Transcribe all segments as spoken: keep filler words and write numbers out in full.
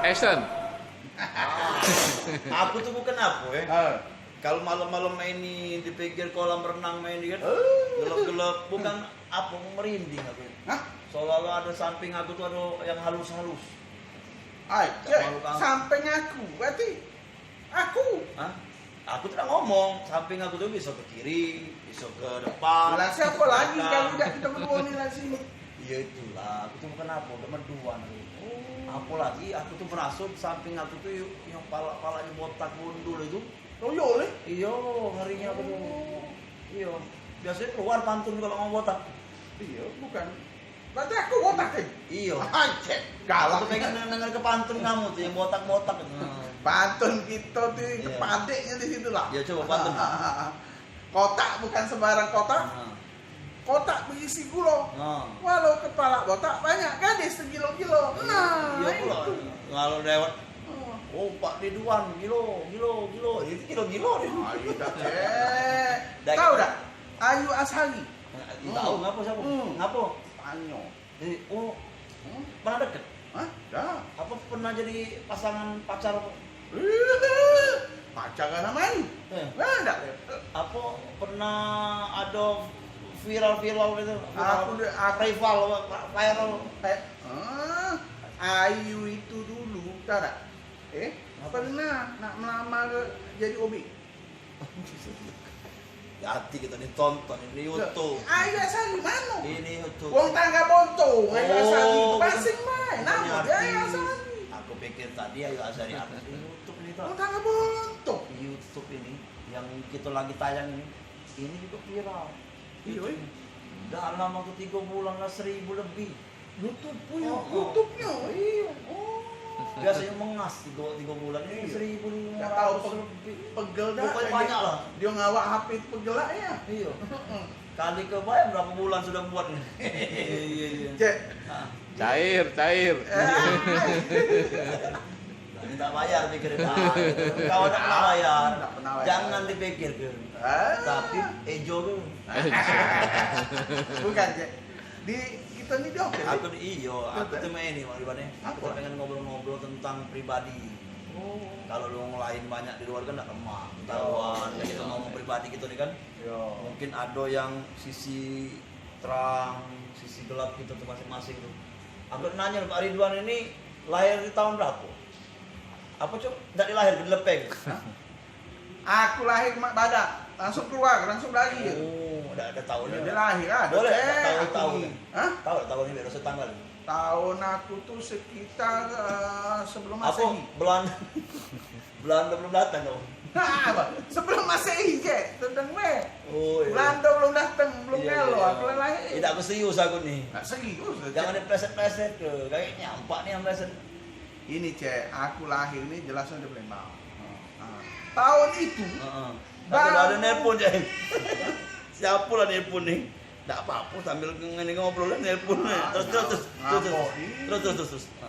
Action. Aku tuh bukan apa, eh. Kalau malam-malam main di, di pinggir kolam renang main di kan. Gelap-gelap, bukan apa, merinding aku. Hah? Seolah-olah ada samping aku tuh ada yang halus-halus. Ai, Cek, malu kamu. Samping aku, berarti aku. Hah? Aku tuh nak ngomong, samping aku tuh bisa ke kiri, bisa ke depan, lah, siapa lagi kalau tidak kita berdua ni lah sini? Ya itulah, aku tuh bukan apa, gemeduan aku. Oh. Apalagi aku tuh merasa samping aku tuh yang palak-palaknya botak gundul itu. Loyol, eh? Iyo, ngerinya aku tuh. Iyo. Biasanya keluar pantun kalau ngomong botak. Iyo, bukan. Berarti aku botak, eh? Iyo. Anjir, galak. Aku pengen denger ke pantun kamu tuh yang botak-botak. Pantun kita tuh, iyo, kepadeknya di situ lah. Iyo, coba pantun. Kotak bukan sembarang kotak. Kotak berisi gula. Walau kepala botak, banyak gadis tergilo-gilo. Nah, iyo pula. Itu. Kalau lewat, oh, Pak Ridwan, gilo, gilo, gilo. Itu gilo-gilo dia. Ayo dah, Cek. Tahu dak? Ayu Ashari. Tahu, ngapa siapa? Ngapa? Spanyol. Eh, oh, pernah deket? Hah? Dah. Apa pernah jadi pasangan pacar? Pacaran sama Ayu? Eh. Nah, dak. Apa pernah ada viral-viral gitu? Viral, aku de-, aku rival, viral. Eh, ah, Ayu itu dulu, tahu dak? Eh, pernah nak melamar jadi O B. Hati kita ni tonton ini YouTube. Ayu Ashari mano? Ini YouTube. Wong Tangga Bonto, Ayu Ashari itu asing bae. Namo dia Ayu Ashari? Aku pikir tadi Ayu Ashari artis YouTube ini, Tok. Wong Tangga Bonto. YouTube ini yang kita lagi tayang ini, ini juga viral. Iyo, eh. Dalam waktu tiga bulan lah seribu lebih. YouTube punya. Oh, YouTube-nyo. Iyo. Oh. Biasanya mengas tiga, tiga bulan ini seribu lima ratus lebih. Pegel dah. Pokoknya banyak lah. Dia ngawak H P itu pegel lah ya. Iyo. Kali ke bayar berapa bulan sudah buat ni? Iya, iya, iya. Cek. Cair, cair. Minta bayar pikir kau tak pernah bayar. Tak pernah bayar. Jangan dipikir ke. Tapi ejo tu. Bukan, Cek. Di kita ni dia oke. Aku ni iyo, aku tu main ni, Mak Iban ni. Aku pengen ngobrol-ngobrol tentang pribadi. Oh. Kalau lu orang lain banyak di luar kan dak lemak. Ketahuan, kita ngomong pribadi kita ni kan. Yo. Mungkin ada yang sisi terang, sisi gelap kita tu masing-masing tu. Aku nanya Pak Ridwan ini lahir di tahun berapa? Apa, Cuk? Dak dilahir, dilepeng. Aku lahir mak badak, langsung keluar, langsung belari. Oh, dak ada tahun ni. Dia lahir lah. Boleh dak tahu tahun ni? Hah? Tahu dak tahun ni, biar rasa tanggal. Tahun aku tu sekitar, eh, sebelum Masehi. Apa? Belanda, Belanda belum datang kau? Apa? Sebelum Masehi je, tentang weh. Oh, iya. Belanda belum datang, belum ngelo, aku lahir. Tidak, aku serius aku ni. Nak serius. Jangan dipleset-pleset ke. Kayaknya nampak ni yang pleset. Ini, Cek, aku lahir ni jelasnya di Palembang. Tahun itu, heeh, baru ada nelpon, Cek. Siapa lah nelpon ni? Dak apa-apa, sambil ngene ngobrol lah nelpon ni. Terus, terus, terus, terus, terus. Terus, terus, terus, terus. Ha.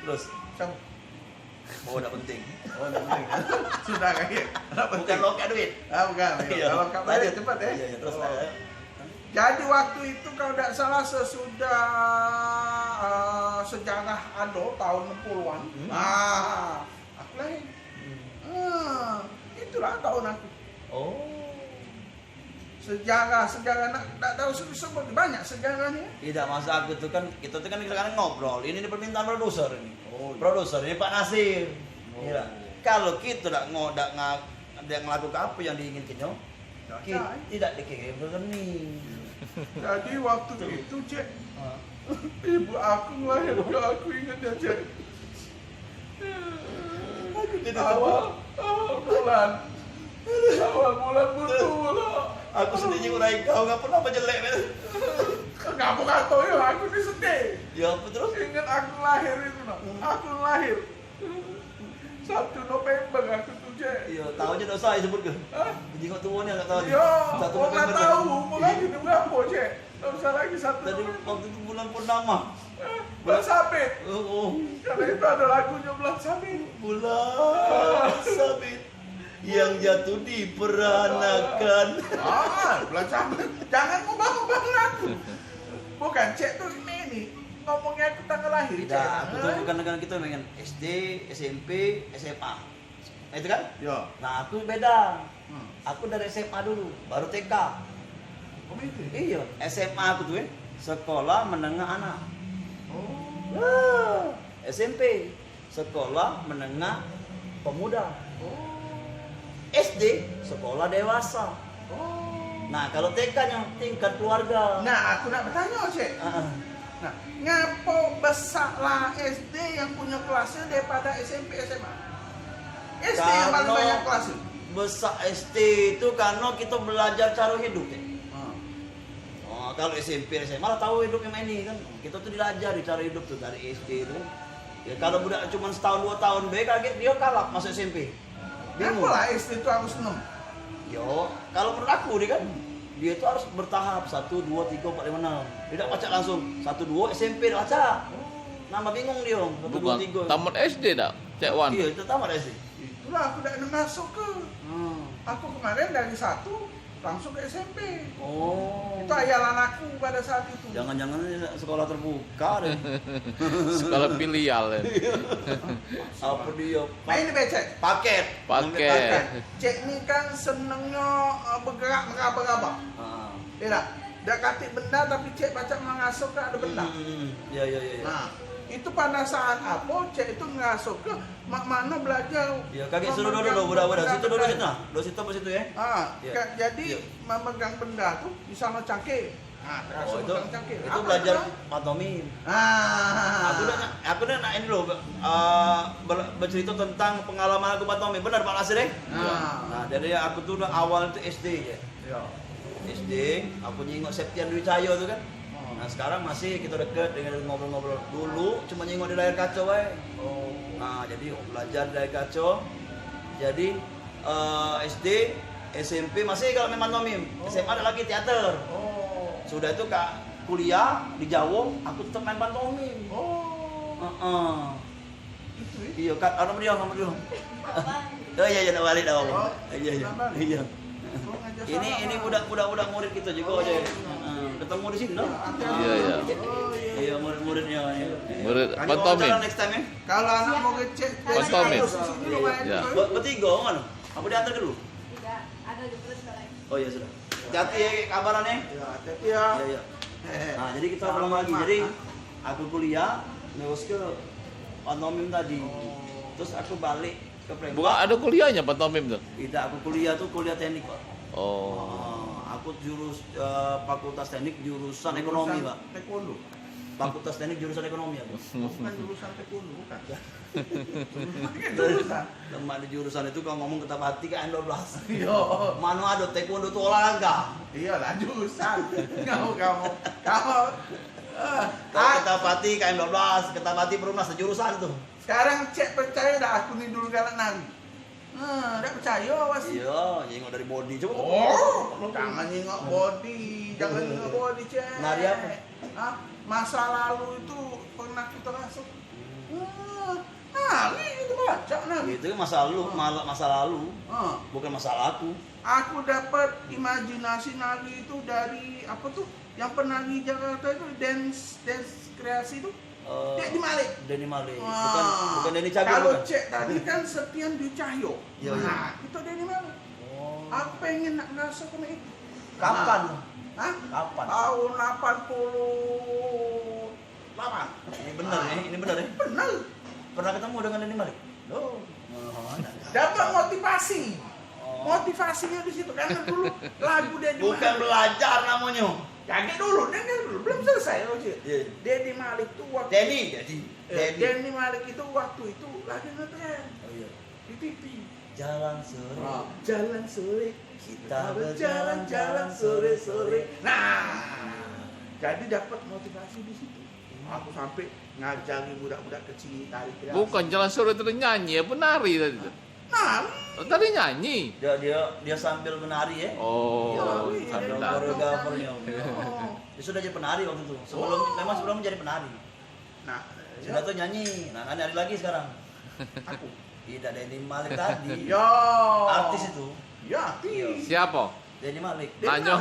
Terus. Siapa? Oh, dak penting. Oh, dak penting. Sudah kan, ya? Dak penting. Bukan lokat duit. Ah, bukan. Iya. Kalau lokat bayar cepat, ya? Iya, iya, terus. Oh. Jadi waktu itu kalau dak salah sesudah, eh, sejarah ado tahun enam puluhan. Hmm. Ah, aku lahir. Hmm. Ah, itulah tahun aku. Oh. Sejarah, sejarah nak, nak tahu sebut-sebut, banyak sejarahnya. Tidak, masa aku tu kan, kita tu kan kadang ngobrol. Ini ni permintaan produser ini. Oh, iya. Produser ini Pak Nasir. Oh. Iya. Kalau kita dak ngo-, dak nga-, dak ngelakukan apa yang diinginkannya, tidak, tidak dikirim ke rekening. Jadi waktu itu, Cek, ibu aku melahirkan aku, ingat ya, Cek. Aku jadi awal, awal bulan. Awal bulan butuh pula. Aku sedih juga, kau ngapa nama jelek ni? Ngapa kata ya, aku ni sedih. Ya, apa terus? Ingat aku lahir itu, nak. Hmm. Aku lahir. Satu November aku tu, Cek. Iya, tahu je dosa disebut ke? Hah? Jingok tua ni agak tahu. Iya, satu November. Tahu, umur lagi tu berapa, Cek? Tak usah lagi satu November. Tadi waktu tu bulan purnama. Eh, bulan sabit. Oh, oh. Karena itu ada lagunya bulan sabit. Bulan sabit yang jatuh di peranakan. Ah, bulan sabit. Jangan ubah-ubah lagu. Bukan, Cek tu ini. Ngomongnya aku tanggal lahir, Tidak, cek. Aku tuh bukan dengan kita dengan S D, S M P, S M A. Nah, itu kan? Yo. Nah, aku beda. Hmm. Aku dari S M A dulu, baru T K. Oh, gitu? Iya, S M A aku tuh, eh, sekolah menengah anak. Oh. Wah, S M P, sekolah menengah pemuda. Oh. S D, sekolah dewasa. Oh. Nah, kalau T K-nya tingkat keluarga. Nah, aku nak bertanya, Cek. Heeh. Nah, ngapo besak lah S D yang punyo kelasnyo daripada S M P, S M A? S D yang paling banyak kelasnyo. Besak S D itu karena kita belajar cara hidup, ya. Hmm. Oh, kalau S M P, S M A lah tahu hidupnya ini kan. Kita tuh diajari cara hidup tuh dari S D itu kan. Ya, kalau budak cuma setahun dua tahun be kaget dia kalap masuk S M P. Bingung. Apalah S D tu harus enam? Yo, kalau menurut aku ni kan, dia tu harus bertahap, satu, dua, tiga, empat, lima, enam. Dia dak pacak langsung satu, dua, S M P dak pacak. Nambah bingung dia, satu, dua, tiga. Bukan tamat S D dak, Cek Wan? Iya, itu tamat S D. Itulah aku dak masuk ke. Hmm. Aku kemarin dari satu langsung ke S M P. Oh. Itu hayalan aku pada saat itu. Jangan-jangan ini sekolah terbuka deh. Sekolah filial, ya. Iya. Apa dia? Main becek. Paket. Paket. Paket. Cek ni kan senengnyo, eh, bergerak meraba-raba. Ah. Iya dak? Dak katik benda tapi cek pacak mengasuh ke ada benda. Hmm, hmm, hmm. Ya, ya, ya, ya. Nah, itu pada saat apa cek itu ngasuh ke mak mano belajar. Ya, kagek suruh dulu, dulu, budak-budak. Situ dulu, situ nah. Dulu situ apa situ ya? Ah, ya. Jadi memegang benda tu misalnya cangkir. Ah, termasuk memegang cangkir. Itu belajar pantomim. Ah. Aku nak, aku nak, nak ini dulu, eh, ber-, bercerita tentang pengalaman aku pantomim. Benar, Pak Nasir, eh? Ah. Nah, jadi aku tu dah awal tu S D je. Iya. S D, aku nyingok Septian Dwi Cahyo tu kan. Hmm. Nah, sekarang masih kita deket dengan ngobrol-ngobrol. Dulu cuma nyingok di layar kaca bae. Oh. Nah, jadi belajar di layar kaca. Jadi, eh, S D, S M P masih kalau main pantomim. Oh. S M A ada lagi teater. Oh. Sudah itu kak kuliah di Jawa, aku tetap main pantomim. Oh. Heeh. Iyo, Kak, anu dia, anu dia. Oh, iya, iya, nak balik dah, Bang. Iyo, iyo. Iyo. Ini, ini budak, budak, budak murid kita juga aja. Heeh, ketemu di sini, dah. Iya, iya. Iya, murid-muridnya, iya. Murid pantomim. Next time, ya. Kalau anak mau ngecek, pantomim. Iya. Ber-, bertiga, mana? Apa diantar dulu? Tidak, ada di perut sekarang. Oh, iya, sudah. Hati-hati ya, kabaran ya. Ya, hati-hati ya. Iya, iya. Nah, jadi kita ulang lagi. Jadi, aku kuliah, terus ke pantomim tadi. Oh. Terus aku balik ke Palembang. Bukan ada kuliahnya pantomim tu? Tidak, aku kuliah tu kuliah teknik, Pak. Oh. Ah, aku jurus, eh, Fakultas Teknik, jurusan ekonomi, Pak. Taekwondo. Fakultas Teknik, jurusan ekonomi aku. Bukan jurusan taekwondo, bukan. Jurusan. Lemak di jurusan itu kau ngomong ketapati K M dua belas. Iya. Mano ada taekwondo tu olahraga. Iyalah, jurusan. Kamu, kamu, kamu. Eh, kau ah. Ketapati K M dua belas, ketapati Perumnas, jurusan tu. Sekarang cek percaya dah aku ni dulu galak nari. Nah, dak percaya, awas. Iya, nyingok dari body. Coba tu. Oh, jangan nyingok body, jangan nyingok body, cek. Nari apa? Hah? Masa lalu itu pernah kita masuk. Hmm. Nah, nari itu baca nari. Itu kan masa lalu, malah masa lalu. Ah. Bukan masa laku. Aku dapat imajinasi nari itu dari apa tuh? Yang penari Jakarta itu dance, dance kreasi tuh. Eh, Denny Malik. Denny Malik. Wah. Bukan, bukan Denny Cagur, kalau bukan? Cek tadi kan Septian Dwi Cahyo. Iya, iya. Nah, itu Denny Malik. Oh. Aku pengen nak ngerasa kena itu. Kapan? Nah. Hah? Kapan? Tahun delapan puluh delapan. Ini bener ya, ini bener ya? Bener. Pernah ketemu dengan Denny Malik? Loh. Oh, dapat motivasi. Oh. Motivasinya di situ karena dulu lagu Denny Malik. Bukan belajar namanya. Jadi dulu, dengar dulu, belum selesai, Oji. Iya, iya. Denny Malik tuh waktu Denny, Denny. Eh, Denny. Denny Malik itu waktu itu lagi ngetren. Oh, iya. Di T V. Jalan sore. Ah, jalan sore. Kita berjalan-jalan sore-sore. Nah, jadi dapat motivasi di situ. Aku sampai ngajari budak-budak kecil tari kreasi. Bukan jalan sore tu nyanyi apa nari tadi tu? Nari. Oh, tadi nyanyi. Dia, dia, dia sambil menari, ya. Oh, nari, sambil nari. Koreografernya. Oh. Dia sudah jadi penari waktu itu. Sebelum, memang sebelum jadi penari. Nah, sudah tuh nyanyi. Nah, nari lagi sekarang. Aku. Tidak ada yang di Malik tadi. Yo. Artis itu. Ya, artis. Iya. Siapa? Jadi Malik. Dia Nanyo.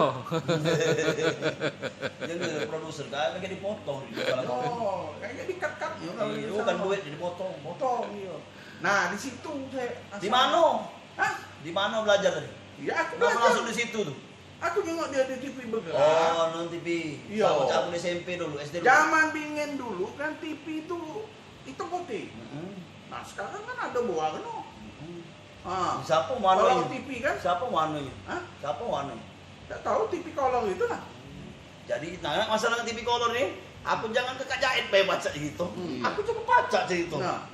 Dia ni produser, kayak dipotong di salah kawan. Oh, kayaknya di-cut-cut ya kalau Iya, di bukan sana. Duit, jadi potong. Potong, iya. Nah, di situ saya Di asal mano? Hah? Di mano belajar tadi? Ya, aku Kenapa belajar. langsung di situ tu? Aku nengok dia di T V bergerak. Oh, non T V. Iya. Sama cak aku di S M P dulu, S D dulu. Zaman bingen dulu kan T V itu hitam putih. Mm-mm. Nah, sekarang kan ada boa keno. Mm-mm. Ha. Siapa Kalau manonyo? T V kan? Siapa manonyo? Hah? Siapa manonyo? Tak tahu T V kolor itu lah. Jadi, nah, masalah T V kolor ni, aku jangan ke Kak Jahit bae pacak cerita. Hmm. Aku cukup pacak cerita. Nah.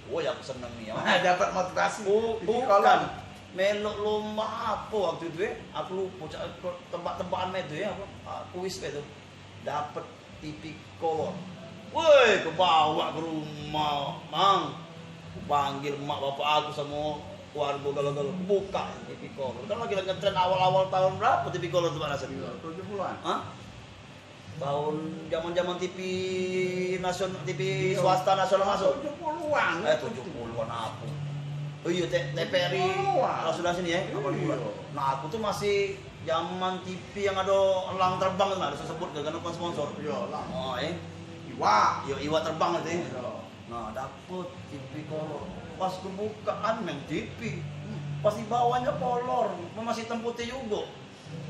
Woi, aku seneng ni. Dapat motivasi. Bu- T V kolor. Bukan. Melok lomba apa waktu itu, eh? Aku lupa, cak, tebak-tebakan itu, ya, apa? Ah, kuis itu. Dapet T V kolor. Woi, kebawa ke rumah, Mang. Kupanggil emak bapak aku samo keluarga galo-galo. Buka T V kolor. Kan lagi, lagi ngetren awal-awal tahun berapa T V kolor tu, Pak Nasir? Iya, tujuh puluhan. Hah? Tahun zaman-zaman T V nasion-, T V Iya. swasta nasional masuk. Tujuh puluhan. Eh, tujuh puluhan apa? Oh iya, T-, T V R I Tujuh puluhan. Nasional sini, ya, delapan puluhan. Iya. Nah, aku tu masih zaman T V yang ada elang terbang tu, nah, ada sebut ke, karena bukan sponsor. Iya, elang. Oh, eh. Iwak. Iya, iwak terbang tu, eh. Iya. Nah, dapet T V kolor. Pas kebukaan main T V. Hmm. Pas di bawahnya kolor, masih hitam putih juga.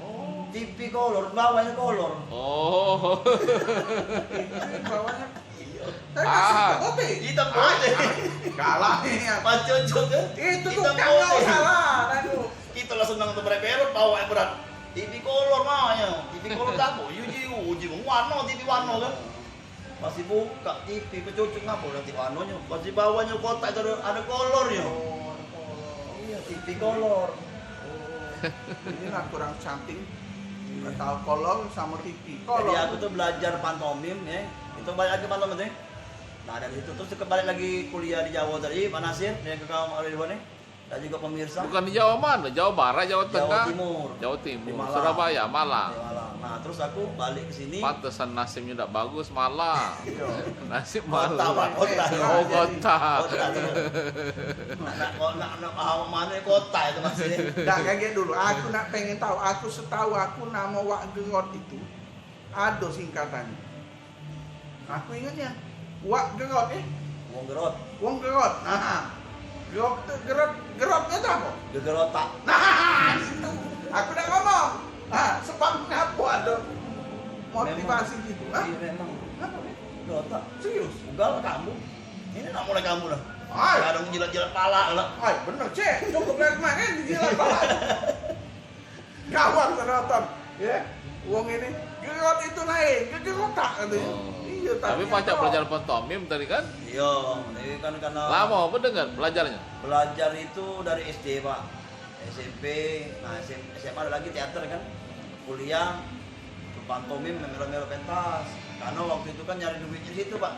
Oh. T V kolor, bawahnya kolor. Oh. Itu bawahnya. Iya. Tapi Ah. masih hitam putih. Hitam putih. Ah, kalah ni, ya. Pas cocok ke? Itu Hitam tukang putih. Salah, anu. Kita lah senang tu berat-berat, bawa yang berat. T V kolor mah, ya. T V kolor tak apa. Uji, uji. Warna, T V warna kan. Pas dibuka T V, kecucuk ngapo nanti warnonyo? Pas di bawahnyo kotak tu ada, ada kolornyo. Oh, ada kolor. Iya, T V kolor. Oh. Inilah kurang cantik. Iya. Tahu kolor sama T V. Jadi Kolor. aku tu belajar pantomim, ya. Itu balik lagi pantomim tu, ya. Nah, dari situ terus ke balik lagi kuliah di Jawa tadi, Pak Nasir, yang ke kawan Ridwan ni. Dan juga pemirsa. Bukan di Jawa mana? Jawa Barat, Jawa Jawa Tengah, Timur. Jawa Timur. Di Malang. Surabaya, Malang. Di Malang. Nah, terus aku balik ke sini. Pantesan nasibnyo dak bagus, Malang. Iya. Nasib Kota, Malang. Pak, kota. Oh, kota. Kota tu. Nak, nak, nak, nak, ah, mana kota itu masih? Dah, kaget dulu. Aku nak pengen tahu. Aku setahu aku nama Wak Gerot itu ada singkatannyo. Aku ingatnya, Wak Gerot, eh? Wong Gerot. Wong Gerot. Nah. Gerot tu, Gerot, Gerotnyo tu apo? Gegerotak. Nah, itu. Aku nak ngomong. Ha, sebab ngapo ada motivasi Memang. gitu? Ha? Iya, memang. Ngapo? Gerotak. Serius? Ugal kamu. Ini nak mulai kamu dah. Hai. Kadang jilat-jilat pala lah. Hai, bener, Cek. Cukup dari kemarin dijilat pala. Kawan penonton, ya. Wong ini, gerot itu lain, gegerotak katanya. Oh. Iya, Tapi tapi pacak apa? belajar pantomim tadi kan? Iya, ini kan karena Lama apa dengan belajarnya? Belajar itu dari S D, Pak. S M P, nah, S M, S M A ada lagi teater kan. Kuliah, pantomim melo-melo pentas. Karena waktu itu kan nyari duitnya di situ, Pak.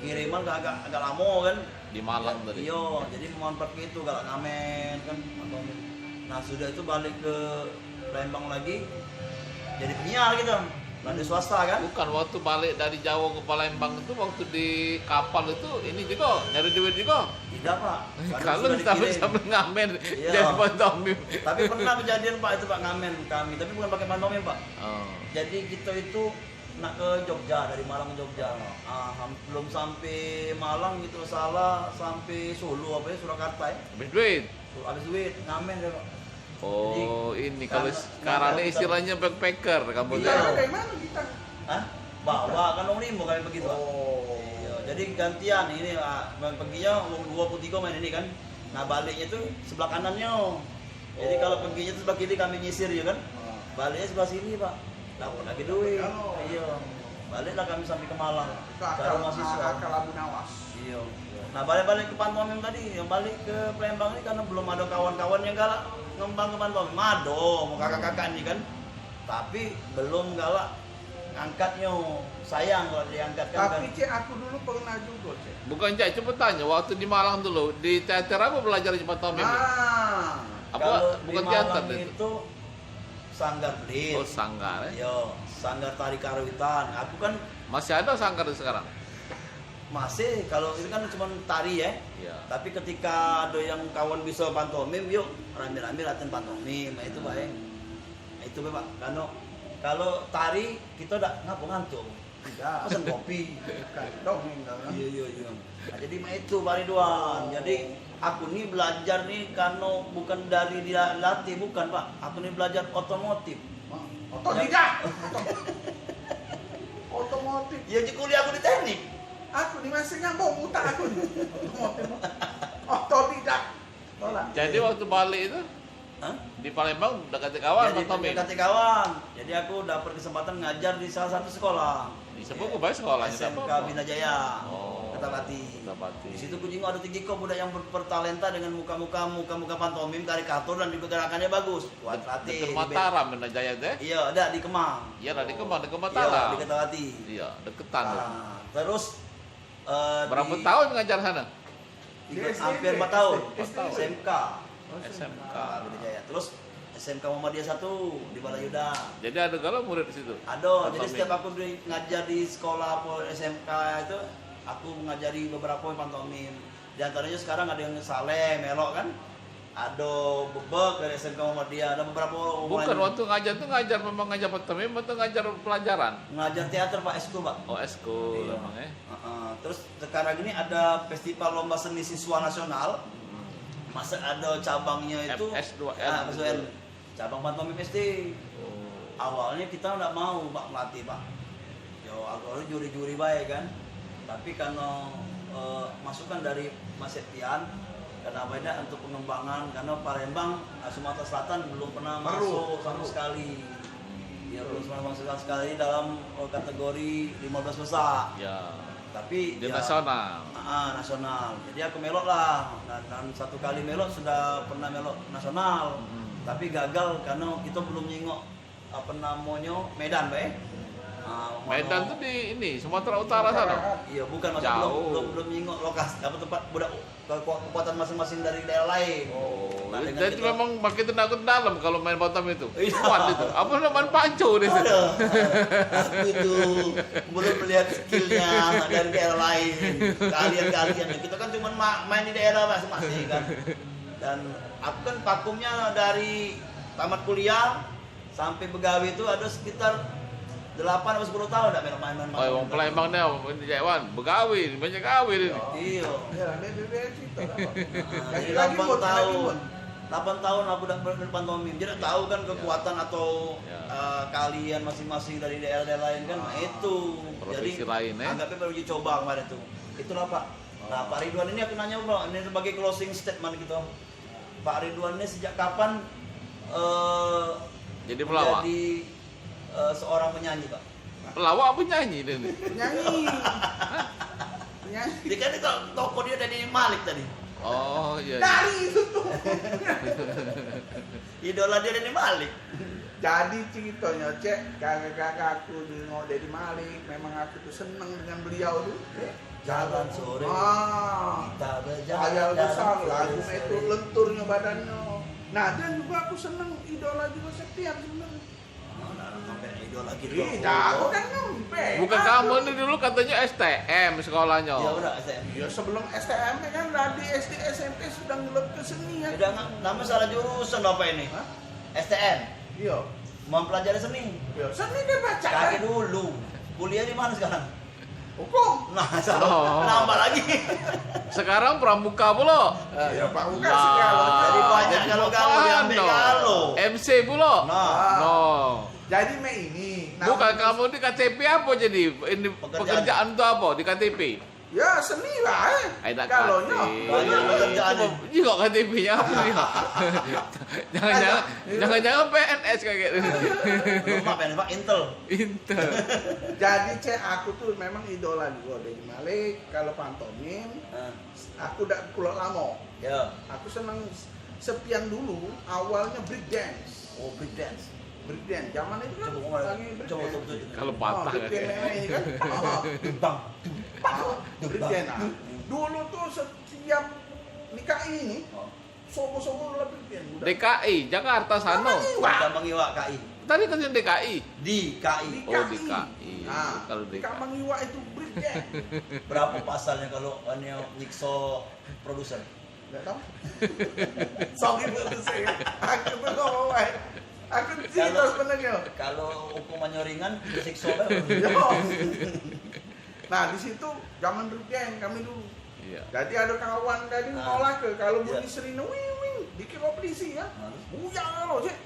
Kiriman agak, agak lama kan. Di Malang tadi. Iyo, jadi memanfaatke itu, galak ngamen kan, atau, nah, sudah itu balik ke Palembang lagi, jadi penyiar gitu, radio swasta kan. Bukan, waktu balik dari Jawa ke Palembang itu, waktu di kapal itu, ini juga, nyari duit juga? Tidak, Pak. Kami Kalau sudah sambil, dikirim. sambil ngamen, Iya. jadi pantomim. Tapi pernah kejadian, Pak, itu, Pak, ngamen kami, tapi bukan pakai pantomim, Pak. Oh. Jadi kita itu nak ke Jogja, dari Malang ke Jogja. Ah, ham-, belum sampai Malang gitu, salah sampai Solo apa ya, Surakarta ya. Habis duit. Su-, habis duit, ngamen deh, Pak. Oh, Jadi, ini kalau karena, sekarang karena ini kita istilahnya backpacker, kamu Iya. tahu. Dari mana kita? Hah? Bawa kan wong limo kami begitu, Pak. Oh. Iya, jadi gantian ini, ah, perginya wong dua puluh tiga main ini kan. Nah, baliknya tuh sebelah kanannya. Jadi, Oh. kalau perginya tuh sebelah kiri, kami nyisir, ya kan? Ah. Baliknya sebelah sini, Pak. Dapat lagi duit. Oh. Iya. Baliklah kami sampai ke Malang. Itu Baru akal, mahasiswa. akal Abu Nawas. Iya. Nah, balik-balik ke pantomim tadi, yang balik ke Palembang ini karena belum ada kawan-kawan yang galak ngembang ke pantomim. Ada, mau kakak-kakak ini kan. Tapi belum galak ngangkatnya. Sayang kalau diangkat kan. Tapi, kan. Cek, aku dulu pernah juga, Cek. Bukan, Cek, coba tanya, waktu di Malang dulu, di teater apa belajar pantomim? Nah. Apa? Kalau di Bukan teater Malang itu? itu Sanggar Pelit. Oh, sanggar, eh? Yo, Sanggar Tari Karawitan. Aku kan Masih ada sanggar sekarang? Masih, kalau itu kan cuma tari ya. Iya. Tapi ketika ada yang kawan bisa pantomim, yuk rame-rame latihan pantomim, nah, itu baik. Itu be, Pak. Kano, kalo tari, kito dak ngapo ngantuk. Tidak. Pesen kopi. Bukan, dongeng kau, kan? Iyo, iyo, iyo. Nah, jadi mak itu, Pak Ridwan. Jadi, aku ni belajar ni kano bukan dari dia latih, bukan, Pak. Aku ni belajar otomotif. Hah? Otodidak. Oto-, otomotif. Iyo, je kuliah aku di teknik. Aku ni masih nyambung utak aku ni. Otomotif. Otodidak. Tolak. Jadi waktu balik itu, Hah? Di Palembang dak katek kawan, jadi, Pak Tommy? Dak katek kawan. Jadi aku dapat kesempatan ngajar di salah satu sekolah. Di sekolah, sekolah S M K Bina Jaya. Oh, Kertapati. Kertapati. Di situ ku jingok ada tiga ekor budak yang ber-, bertalenta dengan muka-muka, muka-muka pantomim, karikatur dan juga gerakannya bagus. Kuat Dek-, latih deket di Mataram, Bina Jaya tu, eh? Iya, ada di Kemang. Iya, ada di Kemang, deket Mataram. Iya, di Kertapati. Iya, deketan tu. Nah, terus, eh, Berapa di tahun ngajar sana? Tiga, hampir empat tahun. S D, S D. Empat tahun. S M K. Oh, S M K. Ah, Bina Jaya. Terus S M K Muhammadiyah satu di Balayuda. Jadi ada galo murid di situ? Ada. Jadi pantomim. Setiap aku di, ngajar di sekolah apa S M K itu, aku ngajari beberapa pantomim. Di antaranya sekarang ada yang Saleh, melok kan. Ada Bebek dari S M K Muhammadiyah, ada beberapa orang. Bukan, lain. Waktu ngajar tu ngajar, memang ngajar pantomim atau ngajar pelajaran? Ngajar teater, Pak, eskul, Pak. Oh, eskul. Iya. Memang, eh. Heeh. Terus sekarang ini ada festival lomba seni siswa nasional. Masa ada cabangnya itu, M S dua N ah, gitu. Maksudnya cabang pantomim S D. Oh. Awalnya kita ndak mau, Pak, melatih, Pak. Yo, aku juri-juri bae kan. Tapi karena, eh, masukan dari Mas Septian, karena apa ini untuk pengembangan, karena Palembang, eh, Sumatera Selatan belum pernah masuk sama sekali. Ya, belum pernah masuk sama sekali dalam, eh, kategori lima belas besar. Ya. Tapi di nasional. Ah, nasional. Jadi aku melok lah. Dan, dan satu kali melok sudah pernah melok nasional. Hmm. Tapi gagal karena kita belum nyingok apa namonyo, Medan, Pak, eh? Ah, Medan tu di ini, Sumatera Utara sana? Iya, bukan, maksud belum, belum, belum nyingok lokasi, apa, tempat budak, keku-, kekuatan masing-masing dari daerah lain. Oh, nah, dengan jadi kita memang makin tenaga dalam kalau main pantomim itu. Iya. Kuat itu. Apa namanya, main panco di situ? Ada. Aku itu belum melihat skillnya dari daerah lain. Kalian-kalian, kita kan cuma ma-, main di daerah masing-masing kan. Dan aku kan vakumnya dari tamat kuliah, sampai begawe tu ada sekitar delapan atau sepuluh tahun dak main-main. Oh, wong Palembang ni, wong Jawan, begawe, banyak gawe dia ni. Iyo. Iyo, ame B B M situ lah. Nah, jadi delapan tahun. Delapan tahun aku dak ber-, berpantomim. Jadi dak tahu kan kekuatan atau, eh, keahlian masing-masing dari daerah-daerah lain kan. Nah, itu. Provinsi lain, eh. Jadi anggapnya baru uji coba kemarin tu. Itulah, Pak. Nah, Pak Ridwan ini aku nanya, Pak, ini sebagai closing statement gitu. Pak Ridwan ini sejak kapan, eh, jadi pelawak? Menjadi, eh, seorang penyanyi, Pak? Pelawak apa nyanyi dia ni? Penyanyi. Penyanyi. Dia kan itu toko dia Denny Malik tadi. Oh, iya, iya. Dari itu tuh. Idola dia Denny Malik. Jadi ceritonyo, Cek, gara-gara aku nengok Denny Malik, memang aku tu seneng dengan beliau tu. Jalan sore, ah, kita berjalan. Lagu itu selalu sore. Lenturnyo badannyo. Nah, dan juga aku seneng, idola juga Septian sebenarnya. Mana nak sampai idola gitu? Ih, jago kan ngempet. Bukan kamu ni dulu katanya S T M sekolahnyo. Ya, udah S T M. Ya, sebelum S T M kan dari S D, S M P sudah ngelot ke seni ya. Udah, nama salah jurusan apa ini? Hah? S T M. Iya. Mempelajari seni. Iya, seni dia baca. Kagek dulu. Kuliah di mana sekarang? Hukum. Nah, salah. Oh. Nambah lagi. Sekarang pramuka pulo. Eh, ya, pramuka segalo. Jadi banyak galo-galo diambil galo. M C pulo. Nah. No. Jadi mek ini. Bukan, kamu di K T P apa jadi? Ini pekerjaan tu apa di K T P? Ya, seni lah, eh. Ai, dak galonyo. Banyak pekerjaan. Cuba jingok K T P-nyo apa ni? Jangan-jangan, jangan-jangan P N S kagek tu. Lupa P N S, Pak, Intel. Intel. Jadi, Cek, aku tu memang idola juga Denny Malik. Kalau pantomim, aku dak pulo lamo. Ya. Aku seneng Septian dulu, awalnya break dance. Oh, break dance. Break dance. Zaman itu kan lagi break dance. Kalau patah break dance ini kan. Debang, debang, break dance, nah. Dulu tuh setiap di K I ini, sobo-sobo lah break dance. D K I, Jakarta sana. Gampang Iwak. Gampang Iwak K I. Tadi kan yang D K I. Di K I. Oh, di K I. Nah, kalau di Gampang Iwak itu break dance. Berapa pasalnya kalau anu nyiksa produser? Nggak tahu. Sorry, buat tu saya. Aku tu kau, eh. Aku cerita sebenarnya. Kalau hukumannya ringan, disiksa bae. Yo. Nah, di situ zaman bergeng kami dulu. Iya. Jadi ada kawan tadi mau lah ke, kalau bunyi sirine wing wing, dikira polisi ya. Buyar lo, cek.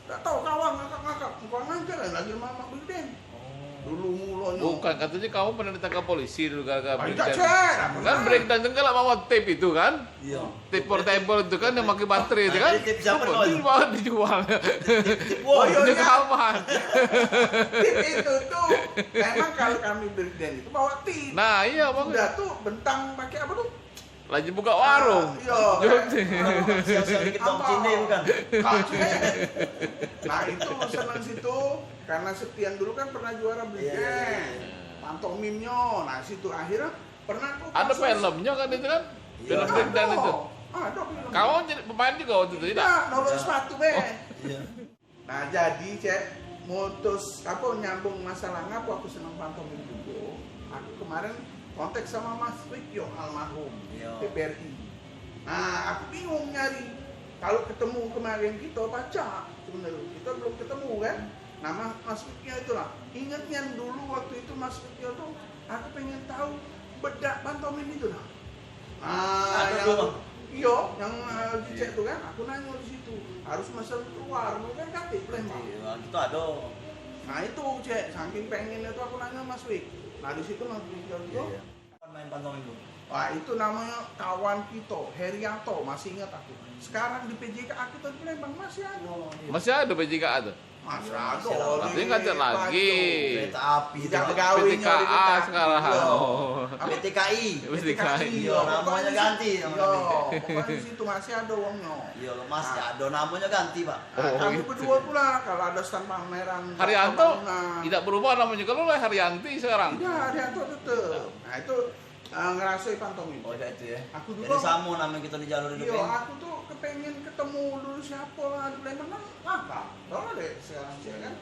Tak tahu kawan ngakak-ngakak, bukan ngajar lagi mamak bergeng. Dulu mulanya. Bukan, katanya kamu pernah ditangkap polisi dulu gara-gara breakdance. Cek, kan pernah. Breakdance kan kalau mau tape itu kan? Iya. Tape portable itu kan yang pakai baterai itu kan? Nah, jadi tape siapa, Kawan? Itu malah dijual. Tape, tape, tape. Oh, iya, iya. Tape itu tuh, memang kalau kami breakdance itu bawa tape. Nah, iya, Bang. Udah tuh bentang pakai apa tuh? Lagi buka warung. Ah, iya. Siap-siap dikit bawang cine bukan? Nah, itu senang situ karena Septian dulu kan pernah juara breakdance. Iya, iya, iya. Pantomimnya. Nah, situ akhirnya pernah tuh kasus. Ada filmnya kan itu kan? Iya. Film breakdance itu. Ada film. Kau jadi pemain juga waktu itu, tidak? Tidak, nolong sepatu be. Oh, iya. Nah, jadi, Cek, mutus, apa, nyambung masalah ngapo aku seneng pantomim jugo, aku kemarin kontak sama Mas Wikyo, almarhum, P P R I. Nah, aku bingung nyari. Kalau ketemu kemarin kita pacak, sebenarnya kita belum ketemu, kan? Nah, Mas, Mas Wikyo itulah. Ingat nian dulu waktu itu Mas Wikyo tuh, aku pengen tahu bedak pantomim itu, nah. Ah, yang, iyo, yang, eh, dicek tu kan, aku nanyo di situ. Harus mesen keluar, lu kan katik Palembang. Iya, kita ada. Nah, itu, Cek, saking pengennya tu aku nanyo Mas Wik. Nah, di situ Mas Wik itu. Iya, iya. Kapan main pantomim tu? Wah, itu namanya kawan kita, Herianto, masih ingat aku. Sekarang di P J K A kita di Palembang masih ada. Masih ada P J K A tu? Masih ada. Tapi kan tak lagi. Kereta api tu. P T K A sekarang. P T K I. P T K I. Iyo, namonyo ganti. Iyo, pokoknyo di situ masih ada wongnyo. Iyo, masih ada, namonyo ganti, Pak. Nah, kami berdua pula, kalau ada stand pameran, Haryanto, pembangunan. Tidak berubah namonyo, kalau lah Haryanti sekarang. Tidak, Haryanto tetap. Nah, itu Eh, ngerasoi pantomim. Oh, cak itu ya. Aku dulu. Jadi samo namo kito di jalur idup. Iyo, aku tuh kepengen ketemu dulu siapo lah di Palembang, langka. Tau deh sekarang, ya kan?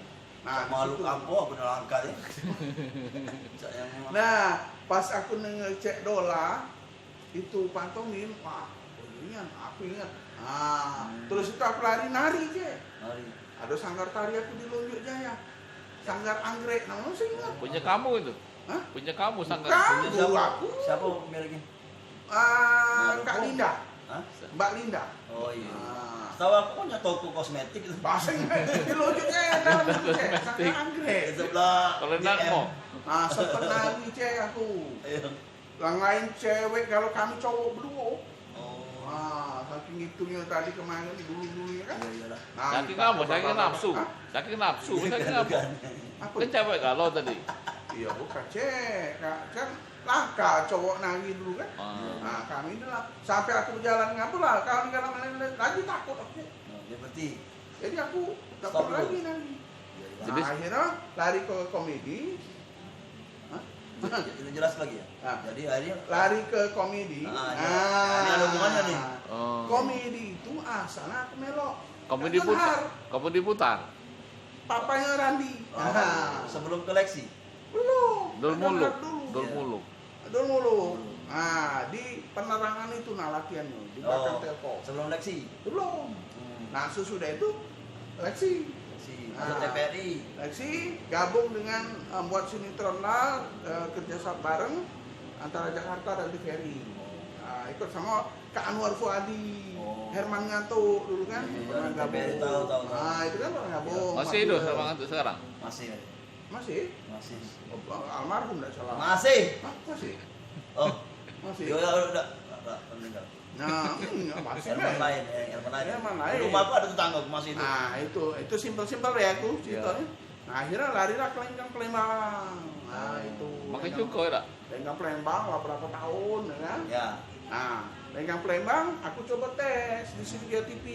Nah, makhluk apo bener langka ni? Nah, pas aku denger Cek Dola itu pantomim, wah, aku ingat, aku ingat. Nah, terus itu aku lari nari, Cek. Nari. Ada sanggar tari aku di Lonjong Jaya. Sanggar Anggrek, namonyo masih ingat. Punyo kamu itu? Hah? Punyo kamu sanggar. Bukan, guru aku. Siapo mereknyo? Ah, Kak Linda. Hah? Mbak Linda. Oh, iyo. Ah. Setahu aku punyo toko kosmetik itu. Bahasa Inggris. Di Lonjong Jaya, dalam itu, Cek. Sanggar Anggrek. Di sebelah G M. Ah, sempet nari, Cek, aku. Iyo. Yang lain cewek, kalau kami cowok berdua. Oh. Ah, saking itunyo tadi kemarin, dulu-dulunya kan. Iya, iyalah. Nah, saking apa? Saking nafsu. Hah? Saking nafsu, saking apa? Apa? Kan cewek galau tadi. Iya, bukan, Cek. Kan langka cowok nari dulu kan. Ah. Nah, kami dulu lah. Sampai aku berjalan ngapa lah, kawan-kawan lain lagi takut aku. Oh, dia berhenti. Jadi aku tak pernah lagi nari. Iya, iya. Nah, akhirnya lari ke komedi. Hah? Itu jelas lagi ya? Ah. Jadi akhirnya lari ke komedi. Ah, iya. Nah, ini ada hubungannya nih. Oh. Komedi itu asalnya aku melok. Komedi putar. Komedi putar. Papanya Randi. Oh, sebelum ke Lexi? Belum. Dul Muluk. Dul Muluk. Dul Muluk. Nah, di penerangan itu nah latihannya, di belakang Telkom. Sebelum Lexi? Belum. Hmm. Nah, sesudah itu Lexi. Lexi, masuk T V R I. Lexi gabung dengan, eh, buat sinetron lah, eh, kerja sama bareng antara Jakarta dan T V R I. Nah, ikut sama Kak Anwar Fuadi, Herman Ngantuk dulu kan, pernah gabung. Iya, iya, tahu, tahu, tahu. Nah, itu kan pernah gabung. Masih hidup Herman Ngantuk sekarang? Masih. Masih? Masih. Oh, almarhum ndak salah. Masih. Hah, masih? Oh. Masih. Yo, yo, udah, udah, udah meninggal. Nah, enggak, masih. Herman lain, ya, Herman lain. Herman lain. Rumah aku ada tetangga aku masih itu. Nah, itu, itu simpel-simpel ya aku ceritanya. Nah, akhirnya larilah ke Lenggang Palembang. Nah, itu. Pakai cuko ya, dak? Lenggang Palembang lah berapa tahun, ya kan? Ya. Nah, Lenggang Palembang, aku coba tes di Sylvia T V,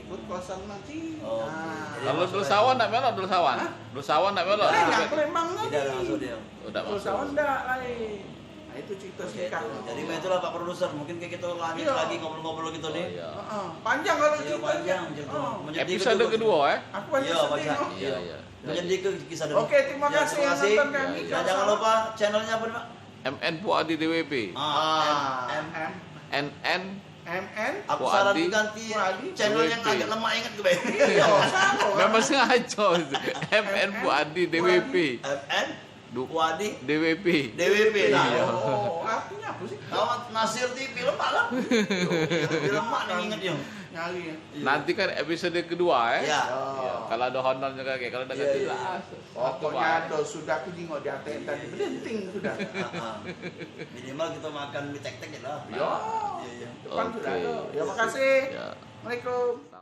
ikut kelas nanti. Oh, nah. Jadi kalau Dul Sawan ndak melok, Dul Sawan? Hah? Dul Sawan ndak melok? Lenggang Palembang lagi. Tidak langsung dia. Oh, ndak masuk. Dul Sawan ndak lain. Nah, itu cerita singkat. Oke, itu. Jadi, itulah Pak Produser, mungkin kayak kita lanjut lagi ngobrol-ngobrol gitu nih. Oh, iya. Heeh. Panjang kalau cerita. Iya, panjang, gitu. Heeh. Episode kedua, eh? Aku banyak sedih, no? Iya, iya. Menyedih ke kisah dulu. Oke, terima kasih yang nonton kami. Ya, terima kasih. Ya, ya. Dan jangan lupa channelnya apa, Pak? M N Puadi D W P. Ah, M N. M N. M N. Aku Fuadi. Saran diganti Fuadi. Channel yang W P. Agak lemak ingat ke baik. Iya, sama. Memang sengaja. M N Fuadi D W P. M N Du- Fuadi D W P. D W P lah. Iya. Oh, artinya apa sih? Kawan Nasir T V lemak lah. Lebih lemak nih inget yang. Nyari ya. Iya. Nanti kan episode kedua eh. Ya. Ya, kalau ada honor juga kayak kalau ada Iya, ganti iya. lah. Pokoknya ada sudah aku jingok di atas tadi belinting sudah. Ah, ah. Minimal kita makan mie tek-tek gitu lah. Ya. Iya, iya. Depan sudah Oke. ada. Ya makasih. Ya. Assalamualaikum.